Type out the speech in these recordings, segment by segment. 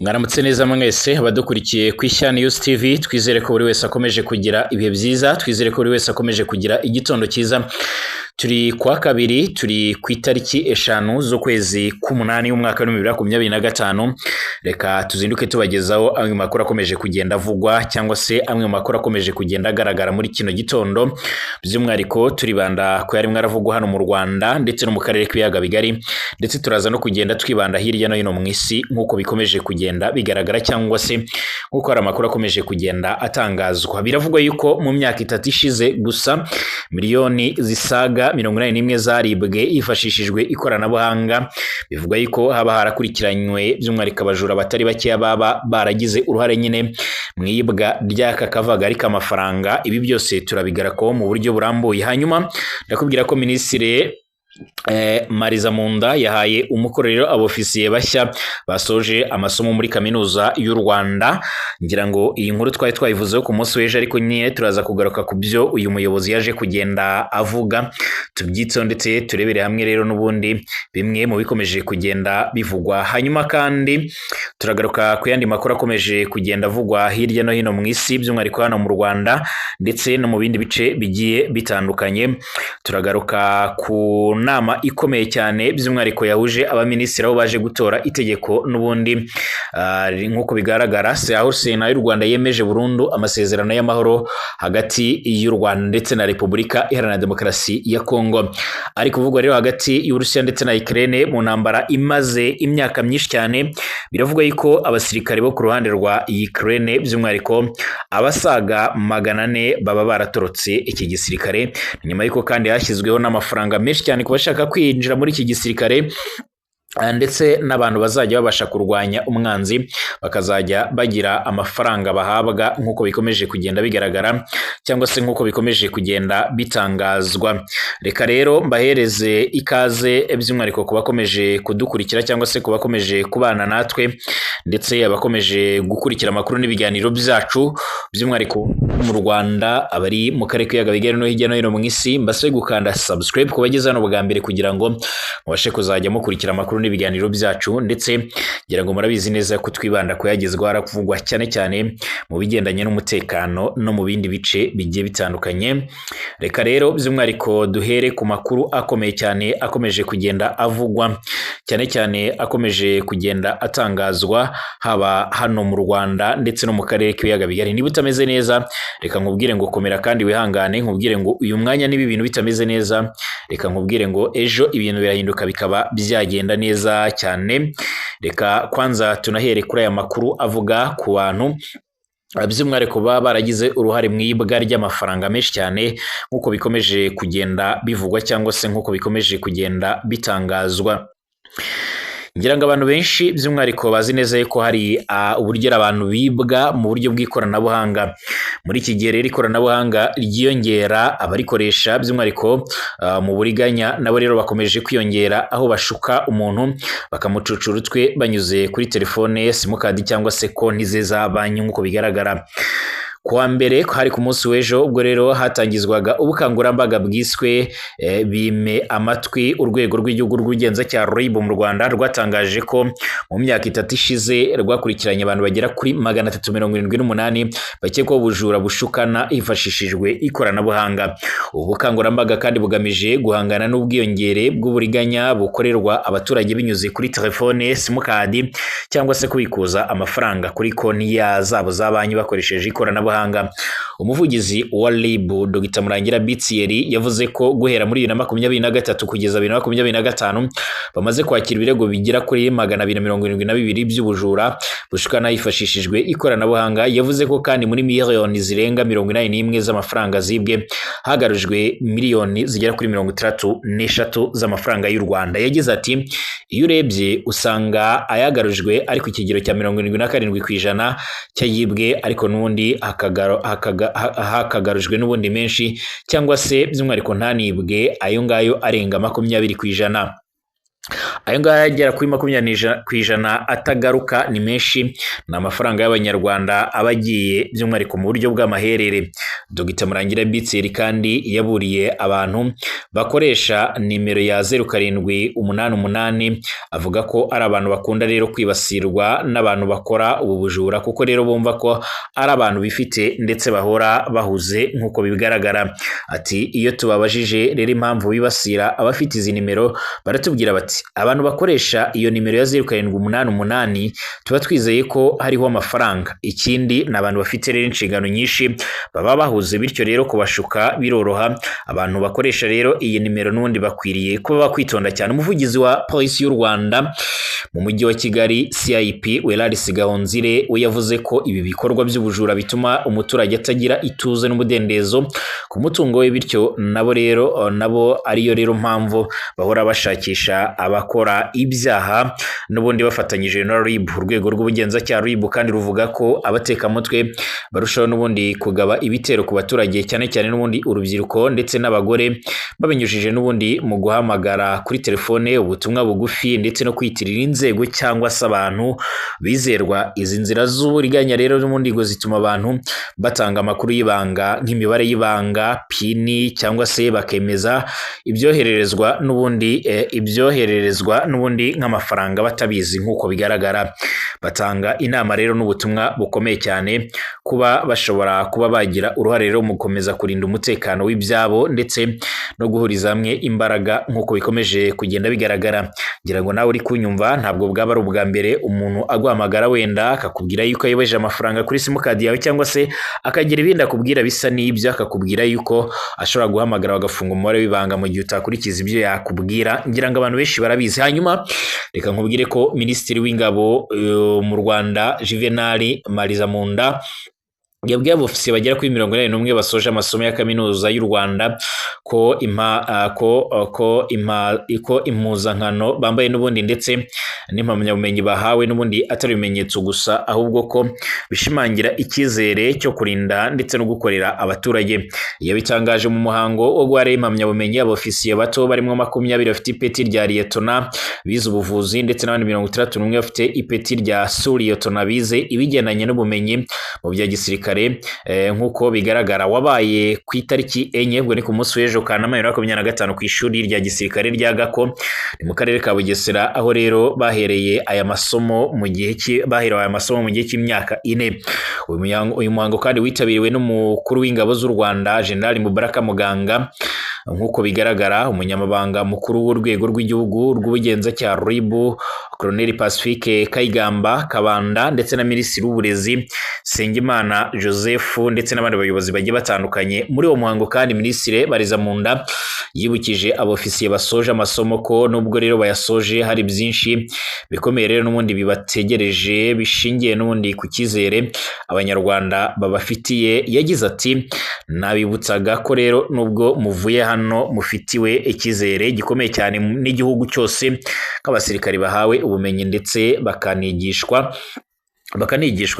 Mwaramutse neza mwese abadukurikiye ku Ishya News TV, twizere ko buri wese akomeje kugira ibihe byiza, twizere ko buri wese akomeje kugira igitondo cyiza. Turi kwa kabiri, turi ku itariki 5 z'ukwezi k'umunani w'umwaka wa 2025. Reka tuzinduke tubagezaho amwe mu makuru akomeje kugenda avugwa cyangwa se amwe mu makuru akomeje kugenda agaragara muri kino gitondo. By'umwihariko turibanda ku yarimwe aravugwa hano mu Rwanda ndetse no mu karere k'ibiyaga bigari, ndetse turaza no kugenda twibanda hirya no hino mu isi nk'uko bikomeje kugenda bigaragara cyangwa se nk'uko hari amakuru akomeje kugenda atangazwa. Biravugwa yuko mu myaka 3 ishize gusa miliyoni zisaga 81 zaribwe hifashishijwe ikoranabuhanga. Bivugwa yuko haba harakurikiranywe by'umwihariko abajura batari bakeya baba baragize uruhare nyine mu iyibwa ry'aka kavagari k'amafaranga. Ibi byose turabigarako mu buryo burambuye. Hanyuma ndakubwira ko Minisitiri Marizamunda yahaye umukorero abofisiye bashya basoje amasomo muri kaminuza y'u Rwanda. Ngira ngo iyi nkuru twari twayivuzeho ku munsi w'ejo, ariko nyine turaza kugaruka ku byo uyu muyobozi yaje kugenda avuga, tubyitseho ndetse turebere hamwe rero n'ubundi bimwe mu bikomeje kugenda bivugwa. Hanyuma kandi turagaruka ku yandi makuru akomeje kugenda avugwa hirya no hino mu isi, by'umwihariko hano mu Rwanda ndetse no mu bindi bice bigiye bitandukanye. Turagaruka ku nama ikomeye cyane by'umwihariko yahuje abaminisitiri aho baje gutora itegeko n'ubundi nk'uko bigaragara aho Sena y'u Rwanda yemeje burundu amasezerano y'amahoro hagati y'u Rwanda ndetse na Repubulika Iharanira Demokarasi ya Kongo. Ari kuvugwa rero hagati y'Uburusiya ndetse na Ukraine mu ntambara imaze imyaka myinshi cyane. Biravugwa yuko abasirikare bo ku ruhande rwa Ukraine by'umwihariko abasaga 400 baba baratorotse iki gisirikare, nyuma y'uko kandi hashyizweho n'amafaranga menshi cyane ku bashaka kwinjira muri iki gisirikare ndetse n'abantu bazajya babasha kurwanya umwanzi bakazajya bagira amafaranga bahabwa nk'uko bikomeje kugenda bigaragara cyangwa se nk'uko bikomeje kugenda bitangazwa. Reka rero mbahereze ikaze by'umwihariko ku bakomeje kudukurikira cyangwa se ku bakomeje kubana natwe ndetse abakomeje gukurikira amakuru n'ibiganiro byacu by'umwihariko mu Rwanda, abari mu karere k'ibiyaga bigari no hirya no hino mu isi. Mbasabe gukanda subscribe ku bageze hano bwa mbere kugira ngo mubashe kuzajya mukurikira amakuru n'ibiganiro byacu, ndetse ngira ngo murabizi neza ko twibanda kuyagezwaho haravugwa cyane cyane mu bigendanye n'umutekano no mu bindi bice bigiye bitandukanye. Reka rero by'umwihariko duhere ku makuru akomeye cyane akomeje kugenda avugwa cyane cyane akomeje kugenda atangazwa haba hano mu Rwanda ndetse no mu karere k'ibiyaga bigari. Niba utameze neza reka nkubwire ngo komera kandi wihangane, nkubwire ngo uyu mwanya niba ibintu bitameze neza reka nkubwire ngo ejo ibintu birahinduka bikaba byagenda neza cyane. Reka kwanza tunahere kuri aya makuru avuga ku bantu by'umwihariko baba baragize uruhare mu iyibwa ry'amafaranga menshi cyane nk'uko bikomeje kugenda bivugwa cyangwa se nk'uko bikomeje kugenda bitangazwa. Ngira ngo abantu benshi by'umwihariko bazi neza yuko hari uburyo abantu bibwa mu buryo bw'ikoranabuhanga. Muri iki gihe rero ikoranabuhanga ryiyongera, abarikoresha by'umwihariko mu buriganya nabo rero bakomeje kwiyongera, aho bashuka umuntu bakamucucura utwe banyuze kuri telefone, simukadi cyangwa se konti ze za banki nk'uko bigaragara. Kuwa mbere hari ku munsi w'ejo ubwo rero hatangizwaga ubukangurambaga bwiswe bime amatwi. Urwego rw'igihugu rw'ubugenzacyaha RIB mu Rwanda rwatangaje ko mu myaka 3 ishize rwakurikiranye abantu bagera kuri 378 bakekwaho ubujura bushukana hifashishijwe ikoranabuhanga. Ubu bukangurambaga kandi bugamije guhangana n'ubwiyongere bw'uburiganya bukorerwa abaturage binyuze kuri telefone, simukadi cyangwa se kubikuza amafaranga kuri konti zabo za banki bakoresheje ikoranabuhanga. Umuvugizi wa RIB Dr Murangira Bitsiyeri yavuze ko guhera muri 2023 kugeza 2025 bamaze kwakira ibirego bigera kuri 272 by'ubujura bushukana hifashishijwe ikoranabuhanga. Yavuze ko kandi muri miliyoni zirenga 81 z'amafaranga zibwe hagarujwe miliyoni zigera kuri 63 z'amafaranga y'u Rwanda. Yagize ati iyo urebye usanga ayagarujwe ari ku kigero cya 77% cyayibwe, ariko n'ubundi hakagarujwe n'ubundi menshi cyangwa se by'umwihariko ntanibwe ayo ngayo arenga 20%. Ayo ngayo agera kuri 20% atagaruka ni menshi, ni amafaranga y'abanyarwanda aba agiye by'umwihariko mu buryo bw'amaherere. Dr Murangira Bitseri kandi yaburiye abantu bakoresha nimero ya 0788, avuga ko ari abantu bakunda rero kwibasirwa n'abantu bakora ubu bujura, kuko rero bumva ko ari abantu bifite ndetse bahora bahuze nk'uko bigaragara. Ati iyo tubabajije rero impamvu bibasira abafite izi nimero, baratubwira bati abantu bakoresha iyo nimero ya 0788 tuba twizeye ko hariho amafaranga. Ikindi ni abantu bafite rero inshingano nyinshi baba bahuze, bityo rero kubashuka biroroha. Abantu bakoresha rero iyi nimero n'ubundi bakwiriye kuba bakwitonda cyane. Umuvugizi wa polisi y'u Rwanda mu mujyi wa Kigali CIP Welaris Gahonzire we yavuze ko ibi bikorwa by'ubujura bituma umuturage atagira ituze n'umudendezo ku mutungo we, bityo nabo rero nabo ariyo rero mpamvu bahora bashakisha abakora ibyaha n'ubundi bafatanyije na RIB. Urwego rw'ubugenzacyaha RIB kandi ruvuga ko abatekamutwe barushaho n'ubundi kugaba ibitero ku baturage, cyane cyane n'ubundi urubyiruko ndetse n'abagore, babinyujije n'ubundi mu guhamagara kuri telefone, ubutumwa bugufi ndetse no kwitirira inzego cyangwa se abantu bizerwa. Izi nzira z'uburiganya rero n'ubundi ngo zituma abantu batanga amakuru y'ibanga nk'imibare y'ibanga, pini, cyangwa se bakemeza ibyohererezwa n'ubundi ibyohererezwa n'ubundi nk'amafaranga batabizi nk'uko bigaragara. Batanga inama rero n'ubutumwa bukomeye cyane kuba bashobora kuba bagira uruhare rero mu gukomeza kurinda umutekano w'ibyabo ndetse no guhuriza hamwe imbaraga nk'uko bikomeje kugenda bigaragara. Ngira ngo nawe uri kunyumva, ntabwo bwaba ari ubwa mbere umuntu aguhamagara wenda akakubwira yuko ayobeje amafaranga kuri simukadi yawe, cyangwa se akagira ibindi akubwira bisa n'ibyo, akakubwira yuko ashobora guhamagara bagafunga umubare w'ibanga mu gihe utakurikiza ibyo yakubwira. Ngira ngo abantu benshi barabizi. Hanyuma reka nkubwire ko Minisitiri w'Ingabo mu Rwanda Juvenal Marizamunda yabwiye abofisiye bagera kuri 81 basoje amasomo ya kaminuza y'u Rwanda ko ko impuzankano bambaye n'ubundi ndetse n'impamyabumenyi bahawe n'ubundi atari ibimenyetso gusa, ahubwo ko bishimangira icyizere cyo kurinda ndetse no gukorera abaturage. Yabitangaje mu muhango wo guha impamyabumenyi abofisiye bato barimo 20 bafite ipeti rya liyetona bize ubuvuzi ndetse n'abandi 61 bafite ipeti rya suriyetona bize ibigendanye n'ubumenyi mu bya gisirikare. Nk'uko bigaragara wabaye ku itariki 4, ubwo ni ku munsi w'ejo Kanama 2025, ku ishuri rya gisirikare rya Gako ni mu karere ka Bugesera, aho rero bahereye aya masomo mu gihe baherewe aya masomo mu gihe cy'imyaka 4. Uyu muhango kandi witabiriwe n'umukuru w'ingabo z'u Rwanda General Mubaraka Muganga, nk'uko bigaragara umunyamabanga mukuru w'urwego rw'igihugu rw'ubugenzacyaha RIB Colonel Pacifique Kayigamba Kabanda ndetse na Minisitiri w'Uburezi Nsengimana Joseph ndetse n'abandi bayobozi bagiye batandukanye. Muri uwo muhango kandi Minisitiri Barizamunda yibukije abofisiye basoje amasomo ko nubwo rero bayasoje hari byinshi bikomeye rero n'ubundi bibategereje bishingiye n'ubundi ku cyizere abanyarwanda babafitiye. Yagize ati nabibutsaga ko rero nubwo muvuye hano mufitiwe icyizere gikomeye cyane n'igihugu cyose nk'abasirikari bahawe ubumenyi ndetse bakanigishwa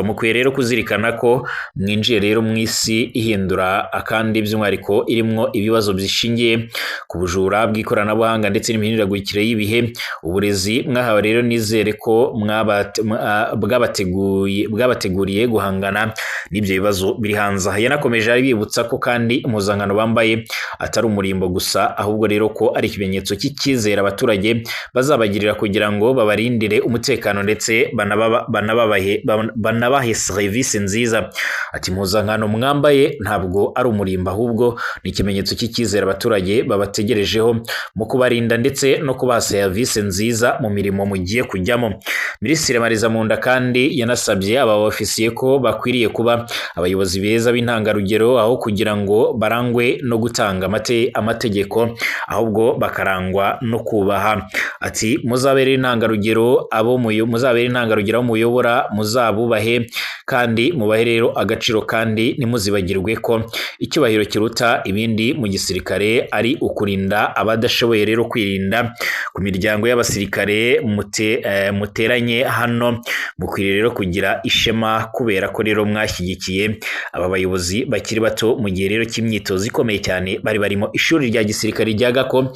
mukwiye rero kuzirikana ko mwinjiye rero mu isi ihindura akandi by'umwihariko irimwo ibibazo bishingiye ku bujura bw'ikoranabuhanga ndetse n'imihindagurikire y'ibihe. Uburezi mwahawe rero nizere ko bwabateguriye guhangana n'ibyo bibazo biri hanze. Yanakomeje abibutsa ko kandi impuzankano bambaye atari umurimbo gusa, ahubwo rero ko ari ikimenyetso cy'icyizere abaturage bazabagirira kugira ngo babarindire umutekano ndetse banabahe serivisi nziza. Ati impuzankano mwambaye ntabwo ari umurimbo, ahubwo ni ikimenyetso cy'icyizere abaturage babategerejeho mu kubarinda ndetse no kubaha serivisi nziza mu mirimo mugiye kujyamo. Minisitiri Marizamunda kandi yanasabye aba ofisiye ko bakwiriye kuba abayobozi beza b'intangarugero, aho kugira ngo barangwe no gutanga amategeko, ahubwo bakarangwa no kubaha. Ati muzabere intangarugero abo muzabere intangarugero muyobora, Muzabubahe kandi mubahe rero agaciro, kandi ntimuzibagirwe ko icyubahiro kiruta ibindi mu gisirikare ari ukurinda abadashoboye rero kwirinda. Ku miryango y'abasirikare muteranye hano, mukwiriye rero kugira ishema kubera ko rero mwashyigikiye aba bayobozi bakiri bato mu gihe rero cy'imyitozo ikomeye cyane bari barimo. Ishuri rya gisirikare rya Gako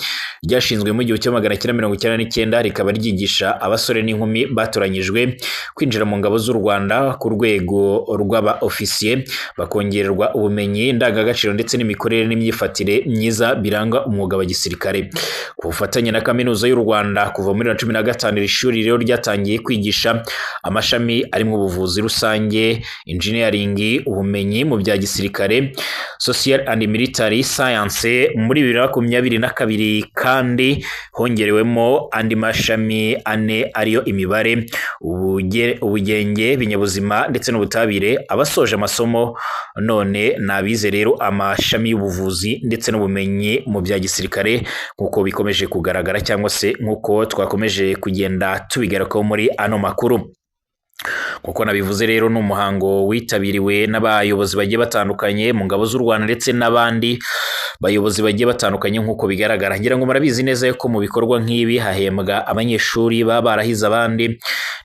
ryashinzwe mu 1999, rikaba ryigisha abasore n'inkumi batoranyijwe kwinjira mu ngabo z'u Rwanda ku rwego rw'aba ofisiye, bakongererwa ubumenyi, indangagaciro ndetse n'imikorere n'imyifatire myiza biranga umwuga wa gisirikare. Ku bufatanye na Kaminuza y'u Rwanda, kuva muri 2015 iri shuri rero ryatangiye kwigisha amashami arimo ubuvuzi rusange, engineering, ubumenyi mu bya gisirikare, social and military science. Muri 2022 kandi hongerewemo andi mashami ane ariyo imibare, ubugenge, ibinyabuzima ndetse n'ubutabire. Abasoje amasomo none ni abize rero amashami y'ubuvuzi ndetse n'ubumenyi mu bya gisirikare, nk'uko bikomeje kugaragara cyangwa se nk'uko twakomeje kugenda tubigarukaho muri ano makuru. Kuko nabivuze rero, ni umuhango witabiriwe n'abayobozi bagiye batandukanye mu ngabo z'u Rwanda ndetse n'abandi bayobozi bagiye batandukanye nk'uko bigaragara. Ngira ngo murabizi neza ko mu bikorwa nk'ibi hahembwa abanyeshuri baba barahize abandi,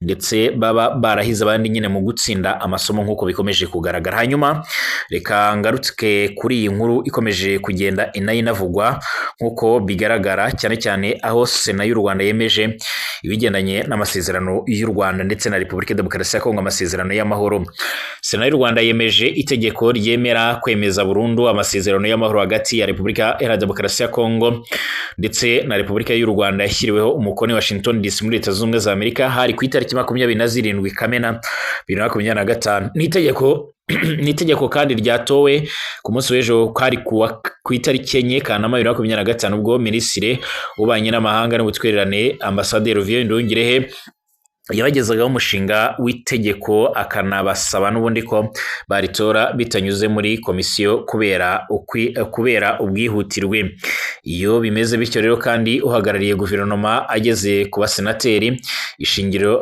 ndetse baba barahize abandi nyine mu gutsinda amasomo nk'uko bikomeje kugaragara. Hanyuma reka ngaruke kuri iyi nkuru ikomeje kugenda inayinavugwa nk'uko bigaragara, cyane cyane aho Sena y'u Rwanda yemeje ibigendanye n'amasezerano y'u Rwanda ndetse na Repubulika Demokarasi ya Kongo, amasezerano y'amahoro. Sena y'u Rwanda yemeje itegeko ryemera kwemeza burundu amasezerano y'amahoro hagati ya Repubulika Iharanira Demokarasi ya Kongo ndetse na Repubulika y'u Rwanda, yashyiriweho umukono i Washington DC muri Leta Zunze Ubumwe za Amerika, hari ku itariki 27 Kamena 2025. Ni itegeko kandi ryatowe ku munsi w'ejo, hari ku itariki 4 Kanama 2025, ubwo Minisitiri w'Ububanyi n'Amahanga n'Ubutwererane, Ambasaderi Olivier Nduhungirehe, yabagezagaho umushinga w'itegeko, akanabasaba n'ubundi ko baritora bitanyuze muri komisiyo kubera ubwihutirwe. Iyo bimeze bityo rero kandi, uhagarariye guverinoma ageze ku basenateri ishingiro,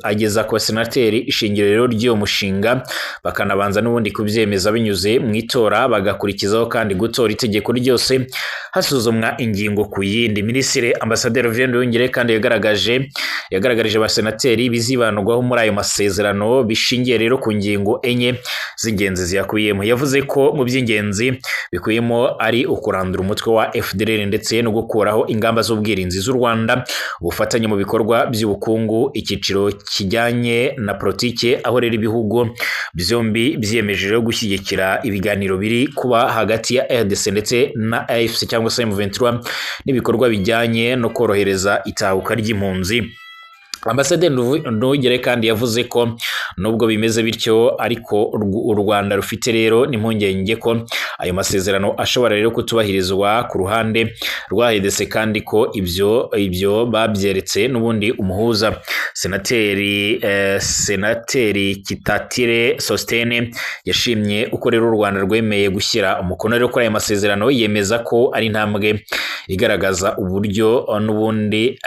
ageza ku basenateri ishingiro rero ry'uwo mushinga, bakanabanza n'ubundi kubyemeza binyuze mu itora, bagakurikizaho kandi gutora itegeko ryose hasuzumwa ingingo ku yindi. Minisitiri Ambasaderi Olivier Nduhungirehe kandi yagaragarije abasenateri bizibandwaho muri ayo masezerano, bishingiye rero ku ngingo enye z'ingenzi ziyakubiyemo. Yavuze ko mu by'ingenzi bikubiyemo ari ukurandura umutwe wa FDLR ndetse no gukuraho ingamba z'ubwirinzi z'u Rwanda, ubufatanye mu bikorwa by'ubukungu, icyiciro kijyanye na politike, aho rero ibihugu byombi byiyemeje rero gushyigikira ibiganiro biri kuba hagati ya RDC ndetse na AFC cyangwa se M23, n'ibikorwa bijyanye no korohereza itahuka ry'impunzi. Ambasaderi Nduhungirehe kandi yavuze ko nubwo bimeze bityo ariko, u Rwanda rufite rero n'impungenge ko ayo masezerano ashobora rero kutubahirizwa ku ruhande rwa RDC, kandi ko ibyo babyeretse n'ubundi umuhuza. Senateri Kitatire Sostene yashimye uko rero u Rwanda rwemeye gushyira umukono rero kuri ayo masezerano, yemeza ko ari intambwe igaragaza uburyo n'ubundi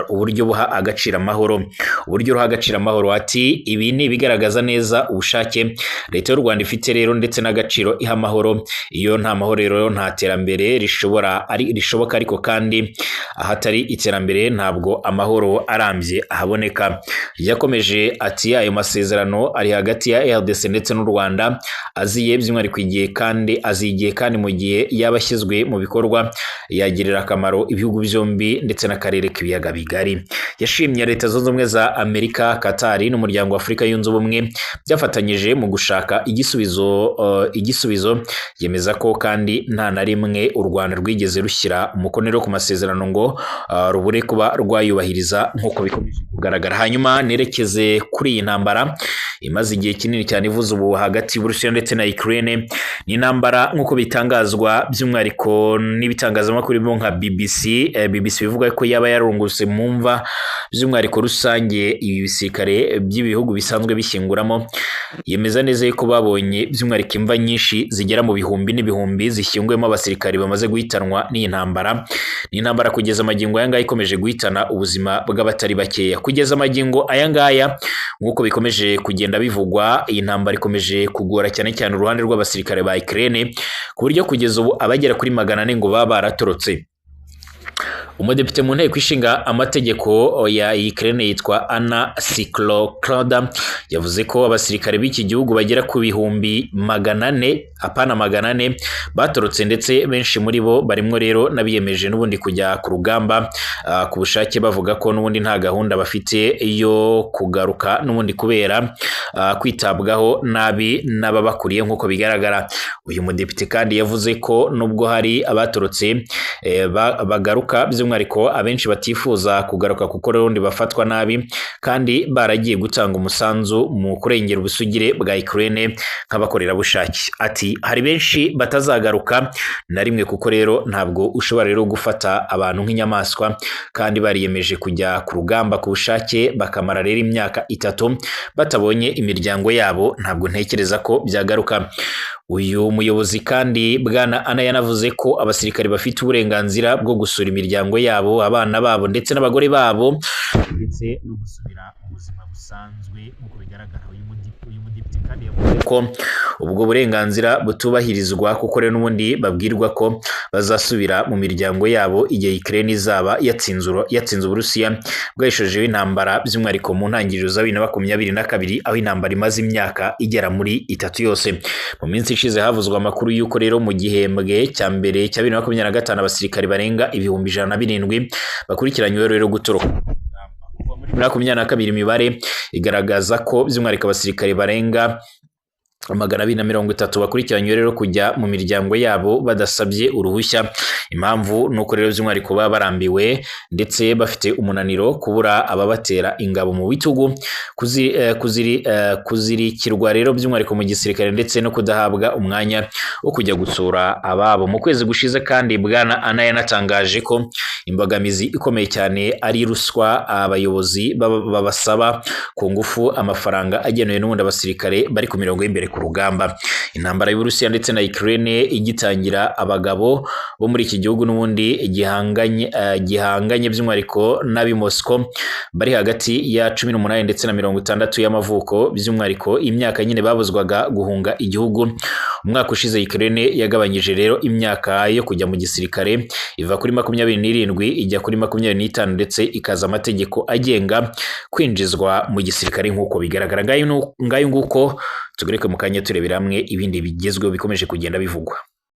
uburyo buha agaciro amahoro, uburyo ruha agaciro amahoro. Ati: "Ibi ni ibigaragaza neza ubushake Leta y'u Rwanda ifite rero ndetse n'agaciro iha amahoro. Iyo nta mahoro rero nta terambere rishobora ari rishoboka, ariko kandi ahatari iterambere ntabwo amahoro arambye ahaboneka." Yakomeje ati: "Ayo masezerano ari hagati ya RDC ndetse n'u Rwanda aziye by'umwihariko igihe, kandi aziye igihe, kandi mu gihe yaba ashyizwe mu bikorwa yagirira akamaro ibihugu byombi ndetse n'akarere k'Ibiyaga Bigari." Yashimye Leta Zunze Ubumwe za Amerika, Katari n'Umuryango wa Afurika Yunze Ubumwe byafatanyije mu gushaka igisubizo, yemeza ko kandi nta na rimwe u Rwanda rwigeze rushyira umukono ku masezerano ngo rubure kuba rwayubahiriza nk'uko bikomeje kugaragara. Hanyuma nerekeze kuri iyi ntambara imaze igihe kinini cyane ivuze ubu hagati y'Uburusiya ndetse na Ukraine. Ni intambara nk'uko bitangazwa by'umwihariko n'ibitangazamakuru birimo nka BBC. BBC bivuga ko yaba yarungutse mu mva by'umwihariko rusange ibi bisirikare by'ibihugu bisanzwe bishyinguramo. Yemeza neza yuko babonye by'umwihariko imva nyinshi zigera mu bihumbi n'ibihumbi zishyinguyemo abasirikare bamaze guhitanwa n'iyi ntambara. Ni intambara kugeza amagingo aya ngaya ikomeje guhitana ubuzima bw'abatari bakeya. Kugeza amagingo aya ngaya, Nk'uko bikomeje kugenda bivugwa, iyi ntambara ikomeje kugora cyane cyane uruhande rw'abasirikare ba Ukraine, ku buryo kugeza ubu abagera kuri 400 ngo baba baratorotse. Umudepite mu nteko ishinga amategeko ya Ukraine yitwa Anna Siklokrada yavuze ko abasirikare b'iki gihugu bagera ku 400,000, apana 400, batorotse, ndetse benshi muri bo barimwo rero n'abiyemeje n'ubundi kujya ku rugamba ku bushake, bavuga ko n'ubundi nta gahunda bafite yo kugaruka n'ubundi kubera kwitabwaho nabi n'ababakuriye nk'uko bigaragara. Uyu mudepite kandi yavuze ko nubwo hari abatorotse bagaruka, by'umwihariko abenshi batifuza kugaruka kuko rero bafatwa nabi kandi baragiye gutanga umusanzu mu kurengera ubusugire bwa Ukraine nk'abakorerabushake. Ati hari benshi batazagaruka na rimwe kuko rero ntabwo ushobora rero gufata abantu nk'inyamaswa kandi bariyemeje kujya ku rugamba ku bushake, bakamara rero imyaka 3 batabonye imiryango yabo, ntabwo ntekereza ko byagaruka. Uyu muyobozi kandi bwana Anna yanavuze ko abasirikare bafite uburenganzira bwo gusura imiryango yabo, abana babo ndetse n'abagore babo, ndetse no gusubira mu buzima busanzwe nk'uko bigaragara. Uyu mudepite kandi yavuze ko ubwo burenganzira butubahirizwa kuko rero n'ubundi babwirwa ko bazasubira mu miryango yabo igihe Ukraine izaba yatsinze Uburusiya bwayishojeho intambara, by'umwihariko mu ntangiriro za 2022, aho intambara imaze imyaka igera muri 3 yose. Mu minsi ishize havuzwe amakuru y'uko rero mu gihembwe cya mbere cya 2025 abasirikare barenga 107,000 bakurikiranyweho rero gutoroka. Muri 2022 imibare igaragaza ko by'umwihariko abasirikare barenga 230 bakurikiranywe rero kujya mu miryango yabo badasabye uruhushya. Impamvu nuko rero by'umwihariko baba barambiwe ndetse bafite umunaniro, kubura ababatera ingabo mu bitugu, kuzirikirwa rero by'umwihariko mu gisirikare, ndetse no kudahabwa umwanya wo kujya gusura ababo. Mu kwezi gushize kandi bwana Anna yanatangaje ko imbogamizi ikomeye cyane ari ruswa abayobozi babasaba ku ngufu amafaranga agenewe n'ubundi abasirikare bari ku mirongo y'imbere ku rugamba. Intambara y'Uburusiya ndetse na Ukraine igitangira, abagabo bo muri iki gihugu n'ubundi gihanganye by'umwihariko n'ab'i Moscow bari hagati ya 18 ndetse na 60 y'amavuko, by'umwihariko imyaka nyine babuzwaga guhunga igihugu. Umwaka ushize Ukraine yagabanyije rero imyaka yo kujya mu gisirikare iva kuri 27 ijya kuri 25, ndetse ikaza amategeko agenga kwinjizwa mu gisirikare nk'uko bigaragara. Ngayo nguko, tugaruke mu kanya turebera hamwe ibindi bigezweho bikomeje kugenda bivugwa.